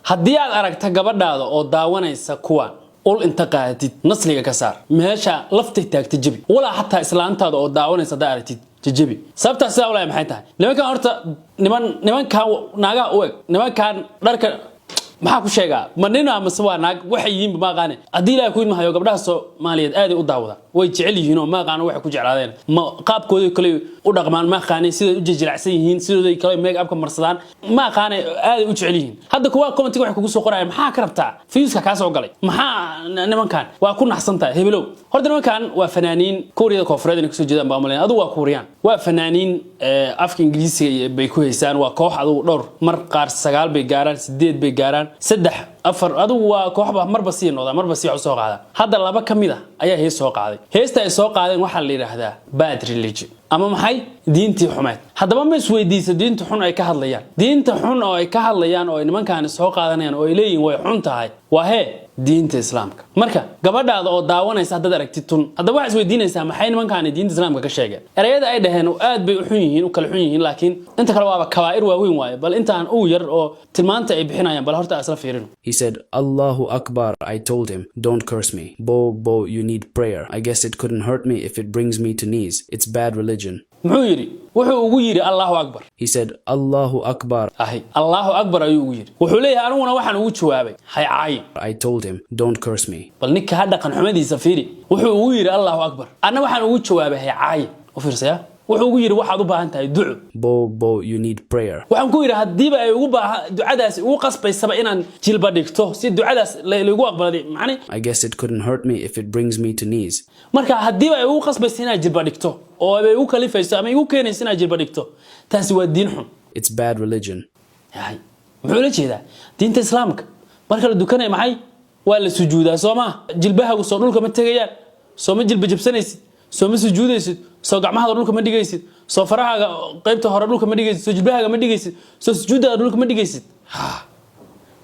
Haddii aad aragta gabadhaada oo daawanaysa kuwan, ul inta qaadatid nasliga ka saar, meesha laftay taagta jebi. Walaa xataa islaantaada oo daawanaysa haddaa aragtid, jejebi. Sababtaa sidaa ulaya maxay tahay? Nimankan horta niman, nimankan naagaha u eg, nimankan dharka maxaa ku sheegaa? Ma nina mase waa naag? Waxay yihiinba ma aqaane. Haddii Ilahay ku idmahayo, gabdhaha Soomaaliyeed aaday u daawadaan, way jecel yihiin oo ma aqaano waxay ku jeclaadeen. Ma qaabkooday kale u dhaqmaan? Ma aqaane. Siday u jijilacsan yihiin, sidooday kale make upka marsadaan, ma aqaane, aaday u jecel yihiin. Hadda kuwa commentiga waxay kugu soo qorayaan: "Maxaa ka rabtaa? Viewska kaa soo galay maxaa? Nimankan waa ku naxsan tahay, hebelow." Horta nimankan waa fanaaniin Kuuriyada Koonfureed inay kasoo jeedaan baa umaleyn. Adugu waa Kuuriyaan, waa fanaaniin, afka Ingiriisiga bay ku haysaan. Waa koox adugu dhowr mar, qaar sagaal bay gaaraan, sideed bay gaaraan, saddex, afar, adugu waa kooxba marba sii noqdaa, marba sii wax usoo qaada. Hadda laba ka mid a ayaa hees soo qaaday. Heesta ay soo qaadeen waxaa la yidhaahdaa "Bad Religion" ama maxay, diintii xumeed. Haddaba ma isweydiisa diinta xun ay ka hadlayaan? Diinta xun oo ay ka hadlayaan oo ay nimankaani soo qaadanayaan oo ay leeyihin way xun tahay waa hee? Diinta Islaamka. Marka gabadhaada oo daawanaysa haddaad aragtid tun, haddaba waxaa isweydiinaysaa: maxay nimankaani diinta Islaamka ka sheegeen? Ereyada ay dhaheen aad bay u xun yihiin, u kala xun yihiin, laakiin inta kale waaba kabaa'ir waaweyn waaye. Bal intaan ugu yar oo tilmaanta ay bixinayaan bal horta isla fiirino. He said, "Allahu Akbar." I told him, "Don't curse me. Bo, Bo, you need prayer. I guess it couldn't hurt me if it brings me to knees. It's bad religion." Muxuu yidhi? Wuxuu ugu yidhi "Allahu Akbar." He said, "Allahu Akbar." Ahi, "Allahu Akbar" ayuu ugu yidhi. Wuxuu leeyahay: "Aniguna waxaan ugu jawaabay hay caayin." I told him, "Don't curse me." Bal ninka ha dhaqan xumadiisa fiiri. Wuxuu ugu yidhi "Allahu Akbar", anna waxaan ugu jawaabay "hay caayin". U fiirsaya, wuxuu ugu yidhi: "Waxaad u baahan tahay duco." Bo, Bo, you need prayer. Waxaan ku yidhi: haddiiba ay ugu baaha ducadaasi ugu qasbaysaba inaan jilba dhigto si ducadaas laigu aqbaladay macni. I guess it couldn't hurt me if it brings me to knees. Marka haddiiba ay ugu qasbaysa inaad jilba dhigto oo ay igu kalifayso ama igu keenayso inaad jilba dhigto, taasi waa diin xun. It's bad religion. Yahay, muxuu la jeedaa? Diinta Islaamka marka la dukanaya maxay? Waa la sujuudaa, soo maa? Jilbahagu soo dhulka ma tegayaan? Soo ma jilba jabsanaysid? Soo ma sujuudaysid? Soo gacmahada dhulka ma dhigaysid? Soo farahaaga qaybta hore dhulka ma dhigaysid? Soo jilbahaaga ma dhigaysid? Soo sujuuddaada dhulka ma dhigaysid? Ha,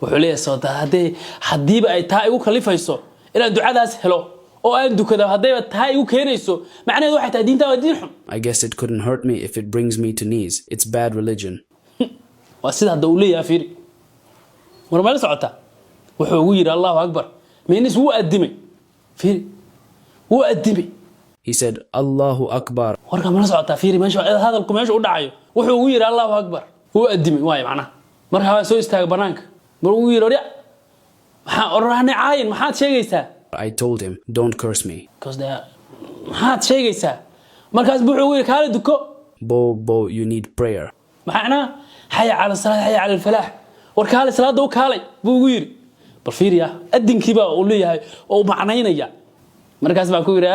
wuxuu leeyahay soo haddee haddiiba ay taa igu kalifayso inaan ducadaas helo oo aan dukado, haddayba taa igu keenayso, macnaheedu waxay tahay diintaa waa diin xun. I guess it couldn't hurt me if it brings me to knees. It's bad religion. Waa sida hadda uu leeyahay. Fiiri, war meel socota. Wuxuu ugu yidhi "Allahu Akbar", means wuu addimay. Fiiri, wuu addimay. He said, "Allahu Akbar." Warka mala socotaa? Fiiri meesha hadalku meesha u dhacayo. Wuxuu ugu yidhi "Allahu Akbar", wuu addimay waayo macnaha. Markaa waa soo istaagay banaanka. Mar ugu yidhi: "Orya, maxaa orahne caayin? Maxaad sheegaysaa?" I told him, "Don't curse me." Because maxaad sheegaysaa? Markaas buu wuxuu ugu yidhi: "Kaala duko." Bo, Bo, you need prayer. Maxaa? "Xaya cala salaad, xaya cala alfalaax." "War kaalay, salaada u kaalay," buu ugu yidhi. Bal fiiriya, adinkiibaa uu leeyahay oo uu macnaynaya. Markaas baa ku yidhi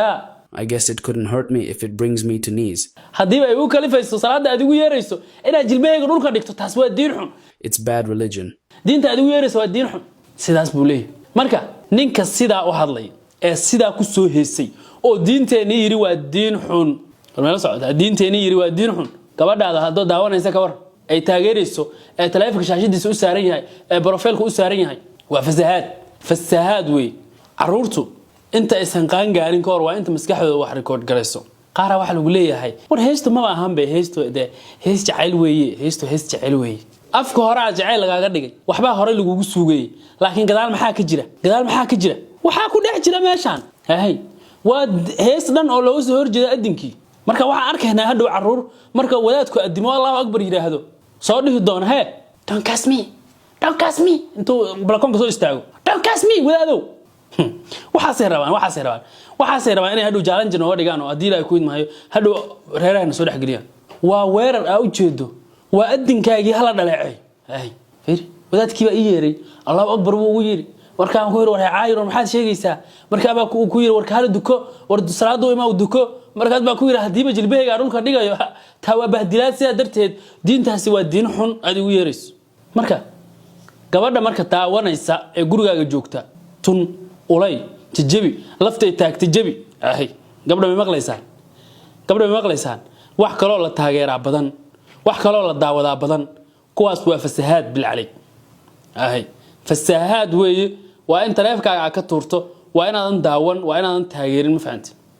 I guess it couldn't hurt me if it brings me to knees. Haddiiba ay ugu kalifayso salaada aad igu yeerayso inaad jilbahayga dhulka dhigto, taas waa diin xun. It's bad religion. Diinta aad igu yeerayso waa diin xun, sidaas buu leeyahay. Marka ninka sidaa u hadlaya ee sidaa ku soo heesay oo diinteenni yidhi waa diin xun, war meela socotaa? Diinteenni yidhi waa diin xun, gabadhaada haddoo daawanaysa ka war, ay taageerayso, ee taleefanka shaashadiisa u saaran yahay, ee profileka u saaran yahay, waa fasahaad, fasahaad wey. Caruurtu inta aysan qaan gaarin ka hor waa inta maskaxdooda wax record garayso. Qaara waxaa lagu leeyahay: "War heestu maba ahan be, heestu dee hees jacayl weeye, heestu hees jacayl weeye." Afka hore aa jacayl lagaaga dhigay, waxbaa hore lagugu suugayey, laakiin gadaal maxaa ka jira? Gadaal maxaa ka jira? Waxaa ku dhex jira meeshaan hahay waa hees dhan oo looga soo horjeeda adinkii. Marka waxaan arkaynaa hadhow caruur marka wadaadku addimo, "Allahu Akbar" yidhaahdo, soo dhihi doona hee: "Don't curse me, don't curse me." Intuu balakoonka soo istaago: "Don't curse me, wadaadow." Waxaasay rabaan, waxaasay rabaan, waxaasay rabaan inay hadhow challenge nooga dhigaan oo haddii Ilaahay ku idmahayo hadhow reerahana soo dhexgeliyaan. Waa weerar aa ujeedo, waa adinkaagii hala dhaleecay. Ay fiiri, wadaadkii baa ii yeeray, "Allahu Akbar" buu ugu yidhi. Markaan ku yidhi: "War caayir, war maxaad sheegaysaa?" Markaa baa ku yidhi: "War kaala duko, war salaada u imaa, duko." Markaas baa ku yidhi: "Haddiiba jilbahayga dhulka dhigayo, taa waa bahdilaad. Sidaa darteed diintaasi waa diin xun aad igu yeerayso." Marka gabadha marka daawanaysa ee gurigaaga joogta, tun, ulay, jajabi, laftay taagta jabi. Ahay, gabdha may maqlaysaan? Gabdha may maqlaysaan? Wax kaloo la taageeraa badan, wax kaloo la daawadaa badan. Kuwaas waa fasahaad bilcalay. Ahay, fasahaad weeye. Waa in taleefkaaga aad ka tuurto, waa inaadan daawan, waa inaadan taageerin. Ma fahanti?